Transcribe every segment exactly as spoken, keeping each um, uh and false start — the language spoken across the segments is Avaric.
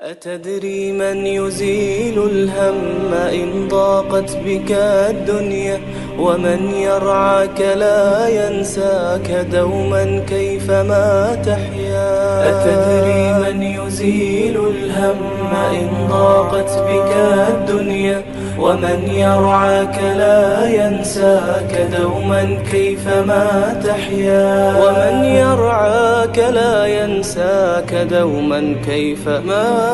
أتدري من يزيل الهم إن ضاقت بك الدنيا؟ ومن يرعاك لا ينساك دوما كيفما تحيا. أتدري من يزيل الهم إن ضاقت بك الدنيا؟ ومن يرعاك لا ينساك دوما كيفما تحيا. ومن يرعاك لا ينساك دوما كيفما.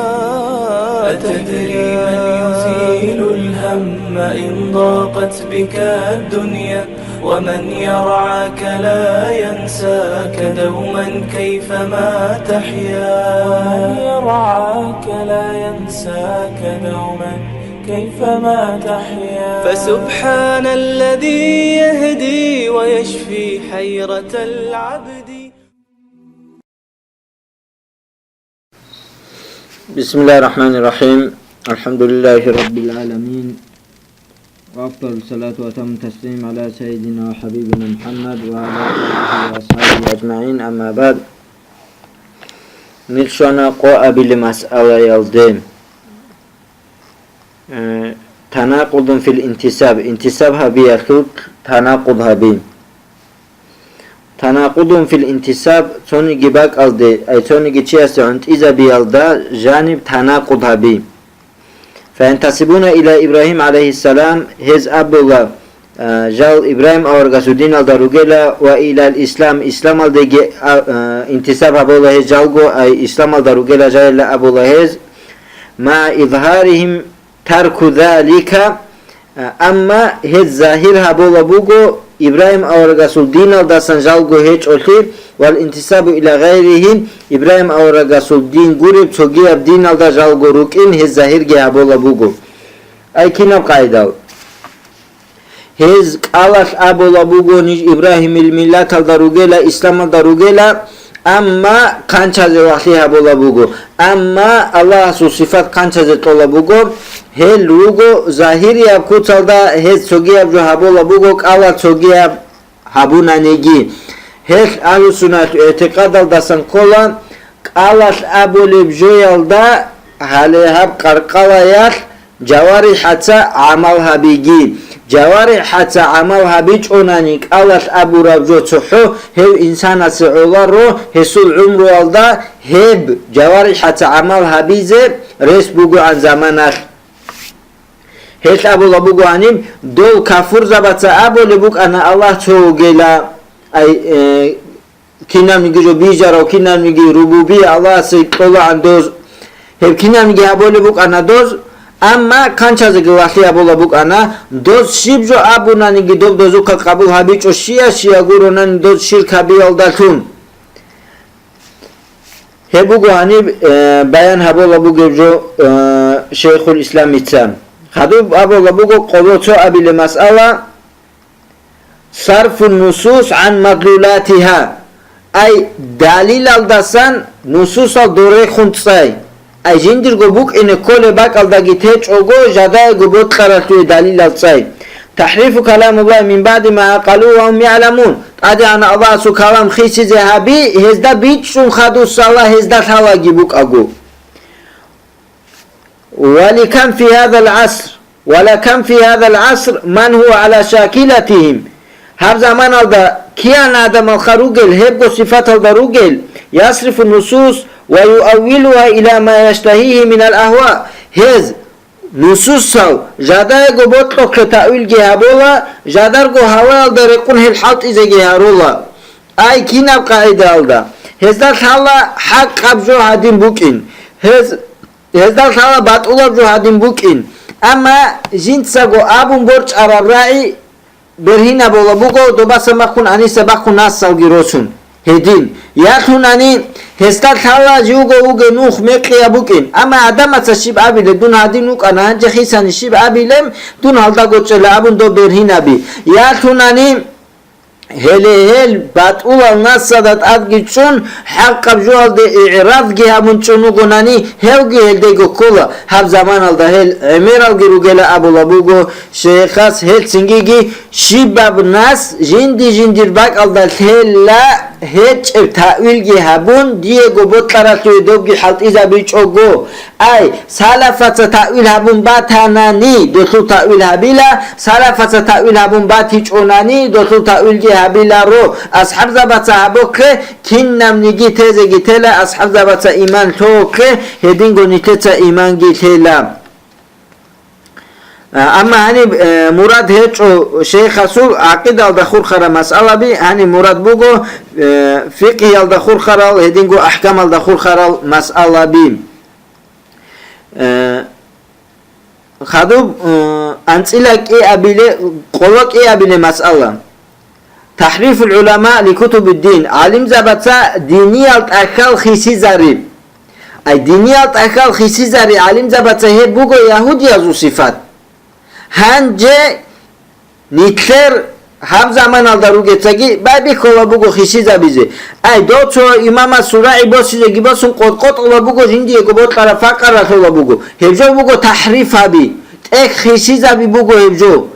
أتدري من يزيل الهم إن ضاقت بك الدنيا؟ ومن يرعاك لا ينساك دوما كيفما تحيا. ومن يرعاك لا ينساك دوما كيفما تحيا. فسبحان الذي يهدي ويشفي حيرة العبد. بسم الله الرحمن الرحيم. الحمد لله رب العالمين. وأفضل الصلاة وأتم التسليم على سيدنا وحبيبنا محمد وعلى آله وأصحابه أجمعين. أما بعد. Нилъ щвана къо абилеб масъалаялде. Э, танакъудун фил интисаб, интисаб гьабиялъул танакъуд гьаби. Танакъудун фил интисаб, цониги бакӀалде, ай цониги чиясде гӀунтӀизабиялда жаниб танакъуд гьаби. Фаянтасибуна иля Ибрагьим гӀалайгьиссалам, гьез абула, а, жал Ибрагьим аварагасул диналда ругела, ва илал ислам, исламалдеги, а, а, интисаб гьабула гьез жалго, ай исламалда ругела жалила абула гьез, ма изгьаригьим тарку залика, а, амма гьез загьир гьабула буго Ибрагьим аварагасул диналдасан жалго гьечӀолъи, вал интисабу иля гъайригьи, Ибрагьим аварагасул дин гуреб цогияб диналда жалго рукӀин гьез загьирги гьабула буго. Ай кинаб къайдал? Гьез кӀалалъ абула буго, ниж Ибрагьимил миллаталда ругела, исламалда ругела, амма хъанчазе вахлъи гьабула буго. Амма Аллагьасул сифат хъанчазе кьола буго, гьел руго загьирияб куцалда, гьез цогияб жо гьабула буго, кӀалалъ цогияб гьабунаниги. Гьелъ агьлусуннаталъул игӀтикъадалдасан ккола, кӀалалъ абулеб жоялда, гьале гьаб къаркъалаялъ жаварихӀаца гӀамал гьабиги. ЖаварихӀаца гӀамал гьабичӀонани кӀалалъ абураб жо цохӀо гьев инсанасе гӀоларо, гьесул гӀумруялда гьеб жаварихӀаца гӀамал гьабизе рес бугоан заманалъ. Гьелъ абула буго гьаниб, дол кафурзабаца абулеб букӀана Аллагь цо вугила, ай, э, кинабниги жо бижарав, кинабниги рубубия Аллагьасе кьолаан доз. Гьеб кинабниги абулеб букӀана доз, амма хъанчазеги вахлъи абула букӀана, доз щиб жо абунаниги доб дозухъа къабул гьабичӀо, щия-щия гуронани доз ширк гьабиялдалъун. Гьеб буго гьаниб, э, баян гьабула бугеб жо, э, Шейхул Исламица. Хадуб абула буго къоло цо абилеб масъала, сарфун нусус гӀан мадлулатиха. Ай, далилалдасан нусусал дорехун цӀай. Ай жиндирго букӀине кколеб бакӀалдаги течӀого, жадаего бокьаралъуве далилал цӀай. ТахӀрифу каламуллагь мин баъди ма гӀакъалугьу ва гьум ягӀламун. ТӀадегӀанав Аллагьасул калам хисизе гьаби, гьезда бичӀчӀун хадусала, гьезда лъалаги букӀаго. Ва ликан фи гьадал гӀаср, ва лакан фи гьадал гӀаср ман гьува гӀала шакилатигьим. Гьаб заманалда киян адамалха ругел, гьебго сифаталда ругел, ясрифу нусус ва юаввилугьа иля ма яштагьигьи минал агьва. Гьез нусусал жадаего бокьухълъе таъвилги гьабула, жадарго гьаваялда рекъун гьел хӀалтӀизеги гьарула. Ай кинаб къагӀидаялда? Гьезда лъала хӀакъаб жо гьадин букӀин. Гьез, гьезда лъала батӀулаб жо гьадин букӀин. Амма жинцаго абун борчӀараб рагӀи бергьинабула буго, добаса бахъун, гьаниса бахъун нассалги росун. Гьедин, ялъунани, гьесда лъала живго вугев нух мекъияб букӀин. Амма гӀадамаца щиб абилеб, дун гьадин вукӀана, гьанже хисани щиб абилеб, дун гьалда гочӀела абун доб бергьинаби. Ялъунани, гьеле гьел батӀулал насада тӀадги чӀун, хӀакъаб жоялде игӀрадги гьабун чӀун вугонани, гьевги гьелдего ккола. Гьаб заманалда гьел гӀемералги ругела абула буго шейхас, гьел цингиги щибаб нас жинди-жиндир бакӀалда лъела, гьечӀеб таъвилги гьабун, диего бокьаралъуве добги хӀалтӀизабичӀого. Ай, салафаца таъвил гьабун батанани, долъул таъвил гьабила, салафаца таъвил гьабун батичӀонани, долъул таъвилги гьабиларо. АсхӀабзабаца гьабухъе кинабниги тезеги тела, асхӀабзабаца иман лъолъе, гьединго нилъеца иманги лъела. А, амма гьаниб, э, мурад гьечӀо шейхасул гӀакъидалда хурхараб масъалаби, гьаниб мурад буго, э, фикъгьиялда хурхарал, гьединго ахӀкамалда хурхарал масъалаби. Э, хадуб, э, анцӀила кӀиабиле, къоло кӀиабиле масъала. ТахӀрифул гӀулама ли кутубиддин, гӀалимзабаца диниял тӀахьал хисизари. Ай, диниял тӀахьал хисизари гӀалимзабаца гьеб буго ягьудиязул сифат. Гьанже нилъер гьаб заманалда ругецаги байбихьула буго хисизабизе. Ай, дов цо имамас сурагӀи босизеги босун къотӀкъотӀула буго, жиндиего бокьараб факъаралъула буго. Гьеб жо буго тахӀрифаби, тӀехь хисизаби буго гьеб жо.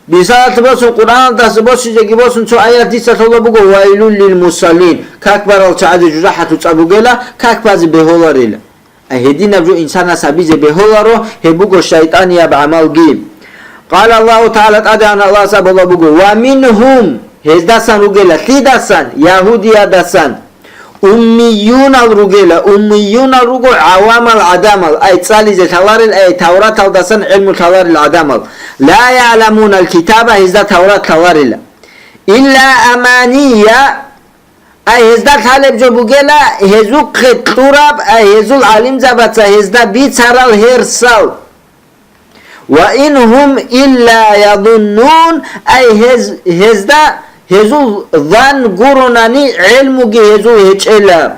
Мисалалъе босун, Къуръаналдаса босизеги босун цо аят дица лъола буго: «Вайлул лил мусаллин», как барал чагӀазе жужахӀалъуцӀа бугела, как базе бегьуларила. А гьединаб жо инсанас гьабизе бегьуларо, гьеб буго шайтӀанияб гӀамалги. Къала Аллагьу ТагӀала, ТӀадегӀан Аллагьас абула буго: «Ва мингьум», гьездасан ругела, лъидасан? Ягьудиядасан. Уммиюнал ругела, уммиюнал руго гӀавамал гӀадамал, ай цӀализе лъаларел, ай Тавраталдасан гӀелму лъаларел гӀадамал. Ла яъламунал китаба, гьезда Таврат лъаларила. Илла амания, ай гьезда лъалеб жо бугела, гьезухъе кьураб, ай гьезул гӀалимзабаца гьезда бицарал гьерсал. «Ва ин гьум илла язуннун», ай гьез-, гьезда, гьезул зан гуронани гӀелмуги гьезул гьечӀела.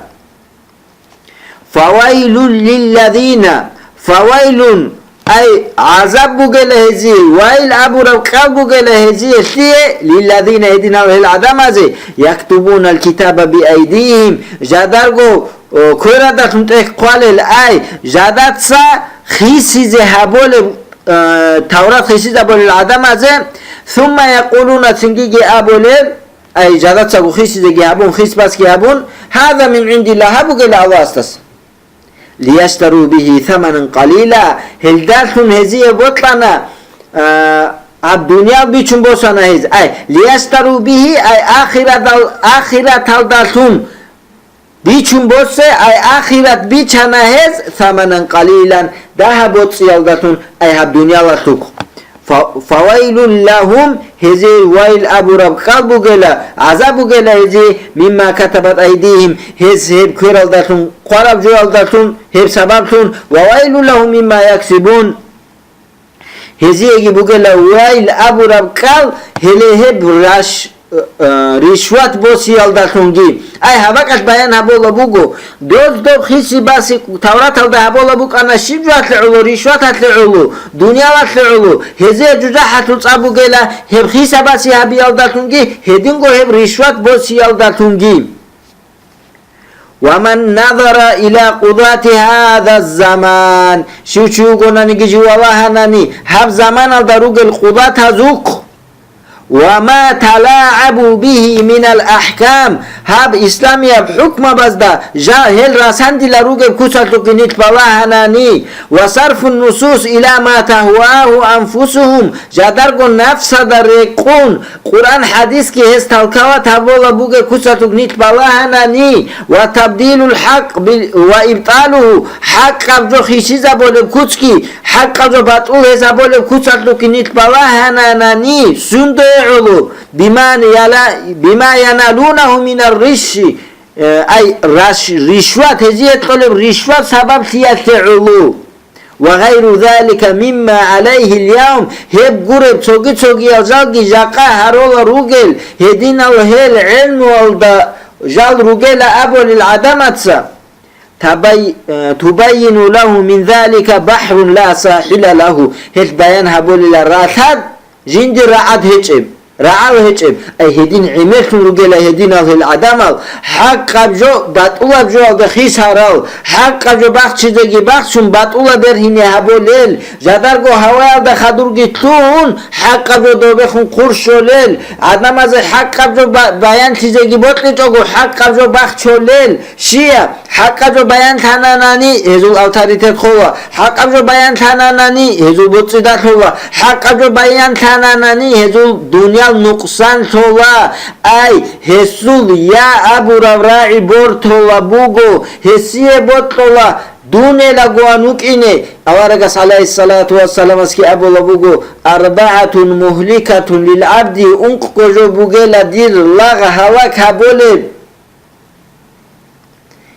«Фавайлул лиллазина», фавайлун, ай гӀазаб бугела гьезие, вайл абураб кӀал бугела гьезие лъие, лиллазина, гьединал гьел гӀадамазе, яктубунал китаба биайдихим, жадарго, о, кверадалъун тӀехь хъвалел, ай, жадаца хисизе гьаболеб, э, Таврат хисизабулел гӀадамазе, сумма якъулуна, цингиги абулел, ай, жадацаго хисизеги гьабун, хис басги гьабун, «Гьаза мин гӀиндилла», гьаб бугела Аллагьасдаса. «Лияштару бихи саманан къалила», гьелдалъун гьезие бокьана, а, гьаб дуниял бичун босана гьез. Ай, «лияштару бихи», ай, ахиратал-, ахираталдалъун бичун босе, ай, ахират бичана гьез, «саманан къалилан», дагьаб боцӀиялдалъун, ай, гьаб дуниялалъухъ. «Фа-, фавайлул лагьум», гьезие вайл абураб кӀал бугела, гӀазаб бугела гьезие, «мимма катабат айдихим», гьез гьеб квералдалъун, хъвараб жоялдалъун, гьеб сабаблъун, «ва вайлул лагьум мимма яксибун», гьезиеги бугела вайл абураб кӀал, гьеле гьеб раш-, э, э, ришват босиялдалъунги. Ай, гьаб бакӀалъ баян гьабула буго, доз доб хиси баси Тавраталда гьабула букӀана щиб жоялъе гӀоло, ришваталъе гӀоло, дуниялалъе гӀоло, гьезие жужахӀалъул цӀа бугела гьеб хиса баси гьабиялдалъунги, гьединго гьеб ришват босиялдалъунги. «Ва ман назара иля къудати гьаза заман», щив чи вугонаниги жив валагьанани, гьаб заманалда ругел къудатазухъ, «ва ма талаабу бихи минал ахкам», гьаб исламияб хӀукмабазда жа-, гьел расандила ругеб куцалъухъги нилъ балагьанани, «ва сарфун нусус иля ма тагьвагьу анфусухум», жадарго нафсада рекъун, Къуръан хӀадисги гьес талкават гьабула бугеб куцалъухъ нилъ балагьанани, «ва табдилул хӀакъ бил-, ва ибтӀалуху», хӀакъаб жо хисизабулеб куцги, хӀакъаб жо батӀул гьезабулеб куцалъухъги нилъ балагьананани, сундуе гӀоло, «бима яла-, бима яналунагьу минар ришши», э, ай, раш-, ришват, гьезие кьолеб ришват сабаблъиялъе гӀоло. «Ва гъайру залика мимма гӀалайгьил явм», гьеб гуреб цоги-цогиял жалги жакъа гьарола ругел, гьединал гьел гӀелмуялда жал ругела абулел гӀадамаца, табай-, э, «тубайину лагьу мин залика бахӀрун ла сахӀила лагьу», гьел баян гьабулела ралъад жиндир рагӀад гьечӀеб. РагӀал гьечӀеб, ай гьедин гӀемерлъун ругела гьединал гьел гӀадамал, хӀакъаб жо батӀулаб жоялда хисарал, хӀакъаб жо бахчизеги бахчун батӀулаб бергьине гьаболел, жадарго гьаваялда хадурги лъун, хӀакъаб жо добехун хъурщолел, гӀадамазе хӀакъаб жо ба-, баянлъизеги бокьичӀого хӀакъаб жо бахчолел, щия, хӀакъаб жо баянлъананани, гьезул авторитет хола, хӀакъаб жо баянлъананани, гьезул боцӀида лъола, хӀакъаб жо баянлъананани, гьезул дуниял нукъсан лъола. Ай, гьесул я абураб рагӀи бортола буго, гьесие бокьола, дун элагоан вукӀине. Аварагас, гӀалайгьиссалату вассаламасги, абула буго: «АрбагӀатун мугьликатун лил гӀабди», ункъго жо бугела дир лагъ гьалак гьаболеб.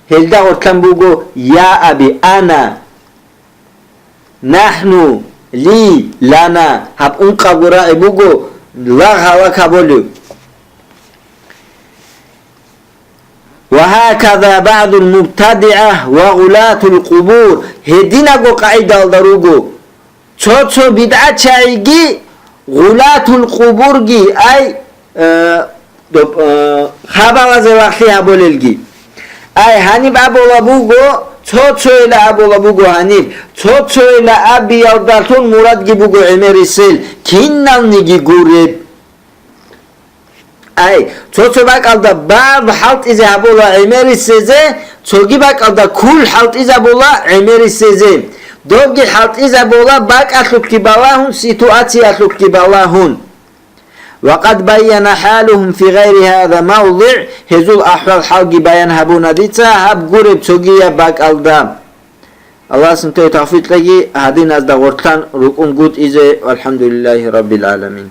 Гьелда гъорлъан буго: «Я аби», «ана», «нахну», «ли», «лана», гьаб ункъабго рагӀи буго лагъ гьалак гьаболев. «Ва гьаказа баъдул мубтадигӀа ва гъулатул къубур», гьединаго къагӀидалда руго. Цо-цо бидгӀачагӀиги, гъулатул къубурги, ай, э, доб-, э, хабалазе лагълъи гьаболелги. Ай, гьаниб абула буго, цо-цойила абула буго гьаниб, цо-цойила абиялдалъун мурадги буго гӀемерисел, киналниги гуреб. Ай, цо-цо бакӀалда баб хӀалтӀизе гьабула гӀемерисезе, цоги бакӀалда ккул хӀалтӀизабула гӀемерисезе. Добги хӀалтӀизабула бакӀалъулъги балагьун, ситуациялъулъги балагьун. «Ва къад байяна хӀалухум фи гъайри гьаза мавдигӀ», гьезул ахӀвал-хӀалги баян гьабуна дица гьаб гуреб цогияб бакӀалда. Аллагьас нилъее тавфикъ кьеги, гьадиназда гъорлъан рукӀунгутӀизе. ВалхӀамдулиллагьи раббил гӀаламин.